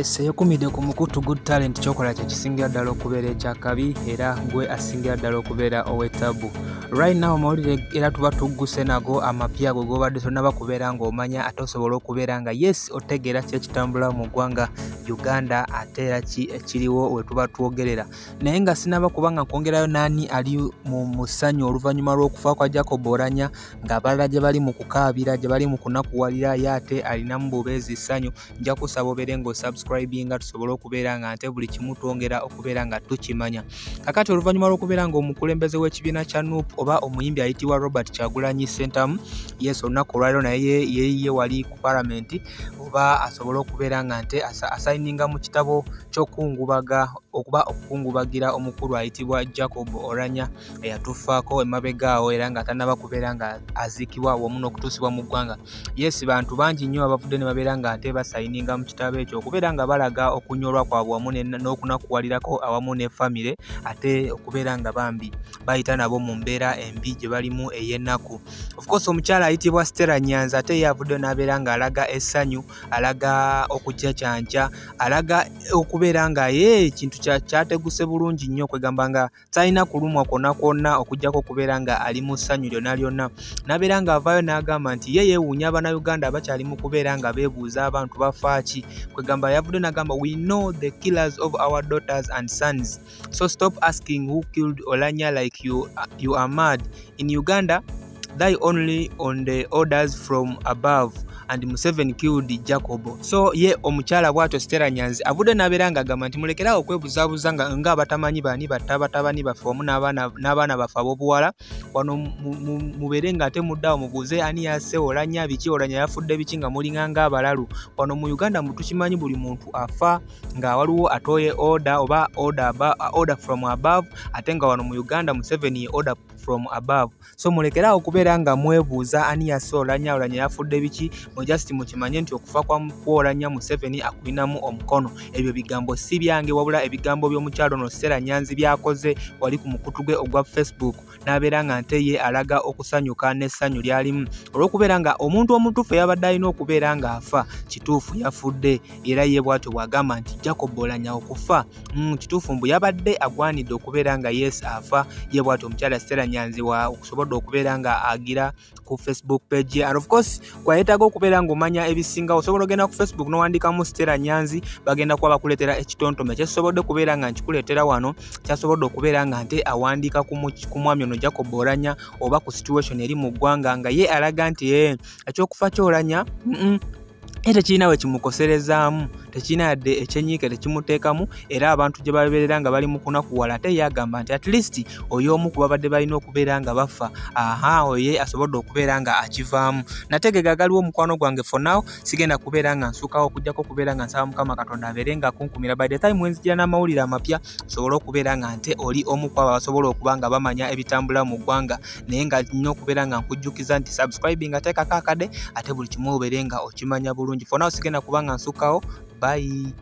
Yes, eyokumidde ku mukutu Good Talent, kyokola kye kisingira ddala okubeera ekyakabi era gwe asingira ddala okubeera ow'ettabu. Right now amawulire era tuba tugguse nago amapya gwe gobadde tonnaba kubeera ng'omanya, ate osobola okubeera nga yes otegeera ki ekitambula mu ggwanga Uganda, ate era ki ekiriwo we tuba twogerera. Naye nga sinaba kuba nga nkwongerayo naani ali mu musanyu oluvannyuma lw'okufa kwa Jacob Oulanyah, ng'abalala gye bali mu kukaabira, gye bali mu kunakuwalira, ye ate alinamu bubeezi ssanyu. Nja kusaba obeere ng'osubscribinga tusobole okubeera nga ate buli kimu twongera okubeera nga tukimanya. Kakati oluvannyuma lw'okubeera ng'omukulembeze w'ekibiina kya NUP oba omuyimbi ayitibwa Robert Kyagulanyi Ssentamu, yes, olunaku olwaleero naye yeeyiye wali ku palamenti oba asobole okubeera nga nte asayininga mu kitabo ky'okukungubaga okuba okukungubagira omukulu ayitibwa Jacob Oulanyah eyatufaako emabega awo era nga tannaba kubeera nga aziikibwa wamu n'okutuusibwa mu ggwanga. Yes, bantu bangi nnyo abavudde ne babeera nga ate basayininga mu kitabo ekyo okubeera nga balaga okunyolwa kwabwe wamu n'okunakuwalirako awamu ne famire, ate okubeera nga bambi bayita nabo mu mbeera embi gye balimu ey'ennaku. Of course omukyala ayitibwa Stella Nyanzi ate ye avuddeyo n'abeera ng'alaga essanyu, alaga okukyacanca, alaga okubeera nga ye ekintu kyateguse bulungi nnyo, kwegamba nga talina kulumwa kwonna kwonna okuggyako okubeera nga ali mu ssanyu lyonna lyonna. N'abeera ng'avaayo n'agamba nti ye yeewuunya Abannayuganda abakyali mu kubeera nga beebuuza abantu bafa ki. Kwegamba yavudde n'agamba, "We know the killers of our daughters and sons, so stop asking who killed Oulanyah like you are mad. In Uganda die only on the orders from above and Museveni killed Jacob." So ye omukyala bw'atyo Stella Nyanzi avudde n'abeera ng'agamba nti mulekerawo okwebuzaabuza ng'abatamanyi baani batta batabani baffe wamu n'abaana baffe ab'obuwala. Wano mubeere ng'ate mudde awo mubuuze ani yasse Oulanyah, biki Oulanyah yafudde biki, nga mulinga ng'abalalu. Wano mu Uganda tukimanyi buli muntu afa nga waliwo atoye order oba order from above, ate nga wano mu Uganda Museveni ye order from above. So mulekerawo okubeera nga mwebuuza ani yasse Oulanyah, Oulanyah yafudde biki. Mu just mukimanye nti okufa kwa Oulanyah Museveni akulinamu omukono. Ebyo bigambo si byange, wabula ebigambo by'omukyalo ono Stella Nyanzi byakoze wali ku mukutu gwe ogwa Facebook, n'abeera nga nte ye alaga okusanyuka n'essanyu ly'alimu olw'okubeera nga omuntu omutuufu eyabadde alina okubeera ng'afa kituufu yafudde. Era ye bw'atyo bw'agamba nti Jacob Oulanyah okufa kituufu mbu yabadde agwanidde okubeera nga yes afa. Ye bw'atyo omukyala Stella Nyanzi wa okusobodde okubeera nga agira ku Facebook page ye. And of course kwayetaaga okubeera ng'omanya ebisingawo, osobola ogenda ku Facebook n'owandiikamu Stella Nyanzi, bagenda kuba bakuleetera ekitontome kyekisobodde kubeera nga nkikuleetera wano, kyasobodde okubeera nga nte awandiika ku mwami ono Jacob Oulanyah oba ku situation eri mu ggwanga, nga ye alaga nti ekyokufa ky'Oulanyah ye tekirina we kimukoserezaamu, tekirina yadde ekyenyiike tekimuteekamu, era abantu gye babeerera nga bali mu kunakuwala, ate ye agamba nti at least oyo omu ku babadde balina okubeera nga bafa, aha, oye asobodde okubeera nga akivaamu. Nategega galiwo omukwano gwange. For now sigenda kubeera nga nsukawo okuggyako okubeera nga nsaba Mukama Katonda abeere nga akunkumira. By the time wenzijira n'amawulire amapya, osobole okubeera nga nte oli omu ku abo abasobola okuba nga bamanya ebitambula mu ggwanga. Naye nga nnina okubeera nga nkujjukiza nti subscribing, ateekako akade, ate buli kimu obeere nga okimanya bulungi. For now sigenda kuba nga nsukawo. Bye.